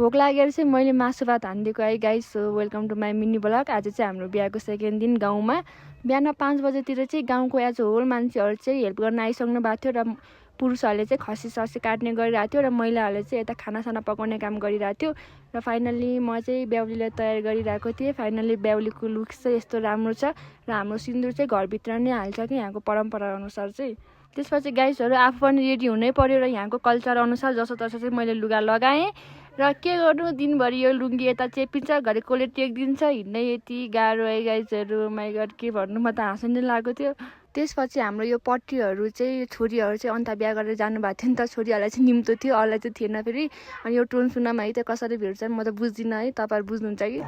भोक लागेर चाहिँ मैले मासु भात हानिदिएको है guys. So welcome to my mini blog. आज चाहिँ हाम्रो बिहाको सेकेन्ड दिन गाउँमा बिहान 5 बजेतिर चाहिँ गाउँको एज होल मान्छेहरू चाहिँ हेल्प गर्न आइसक्नु भएको थियो र पुरुषहरूले चाहिँ खसी ससी काट्ने गरिरहेको थियो र महिलाहरूले चाहिँ यता खानासाना पकाउने काम गरिरहेको थियो। र फाइनल्ली म चाहिँ बेहुलीलाई तयार गरिरहेको थिएँ। फाइनल्ली बेहुलीको लुक्स चाहिँ यस्तो राम्रो छ र हाम्रो सिन्दुर चाहिँ घरभित्र नै हाल्छ कि यहाँको परम्परा अनुसार चाहिँ। त्यसपछि गाइसहरू आफू पनि रेडी हुनै पर्यो र यहाँको कल्चर अनुसार जसो तसो चाहिँ मैले लुगा लगाएँ र के गर्नु दिनभरि यो लुङ्गी यता चेपिन्छ घरि कसले टेक्दिन्छ हिँड्नै यति गाह्रो है गाइजहरू। माइ गड के भन्नु, म त हाँस्नु नै लागेको थियो। त्यसपछि हाम्रो यो पट्टीहरू चाहिँ छोरीहरू चाहिँ अन्त बिहा गरेर जानुभएको थियो नि त। छोरीहरूलाई चाहिँ निम्तो थियो, अरूलाई चाहिँ थिएन फेरि। अनि यो टोन सुनमा है त कसरी भेट्छ म त बुझ्दिनँ है, तपाईँहरू बुझ्नुहुन्छ कि?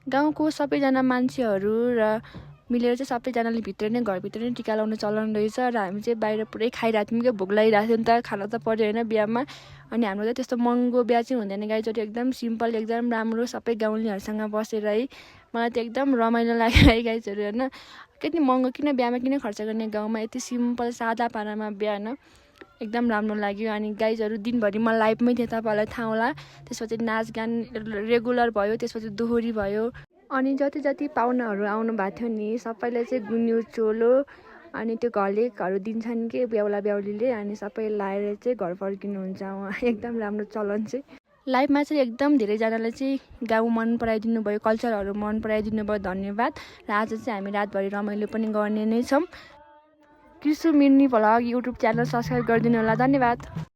गाउँको सबैजना मान्छेहरू र मिलेर चाहिँ सबैजनाले भित्र नै घरभित्र नै टिका लाउने चलन रहेछ र हामी चाहिँ बाहिर पुरै खाइरहेको थियौँ क्या। भोक लागिरहेको थियो नि त, खाना त पर्यो होइन बिहामा। अनि हाम्रो चाहिँ त्यस्तो महँगो बिहा चाहिँ हुँदैन गाइजहरू, एकदम सिम्पल एकदम राम्रो सबै गाउँलेहरूसँग बसेर है। मलाई त एकदम रमाइलो लाग्यो है गाइजहरू होइन। कति महँगो किन बिहामा किन खर्च गर्ने, गाउँमा यति सिम्पल सादा पारामा बिहा होइन, एकदम राम्रो लाग्यो। अनि गाइजहरू दिनभरि म लाइभमै थिएँ, तपाईँहरूलाई थाहा होला। त्यसपछि नाचगान रेगुलर भयो, त्यसपछि दोहोरी भयो। अनि जति जति पाहुनाहरू आउनु भएको थियो नि सबैलाई चाहिँ गुन्यु चोलो अनि त्यो घलेकहरू दिन्छन् कि बेहुला बेहुलीले, अनि सबै लाएर चाहिँ घर फर्किनुहुन्छ उहाँ। एकदम राम्रो चलन चाहिँ लाइफमा चाहिँ एकदम धेरैजनाले चाहिँ गाउँ मन पराइदिनु भयो, कल्चरहरू मन पराइदिनु भयो, धन्यवाद। र आज चाहिँ हामी रातभरि रमाइलो पनि गर्ने नै छौँ। Krishu mini vlog YouTube channel subscribe गरिदिनु होला, धन्यवाद।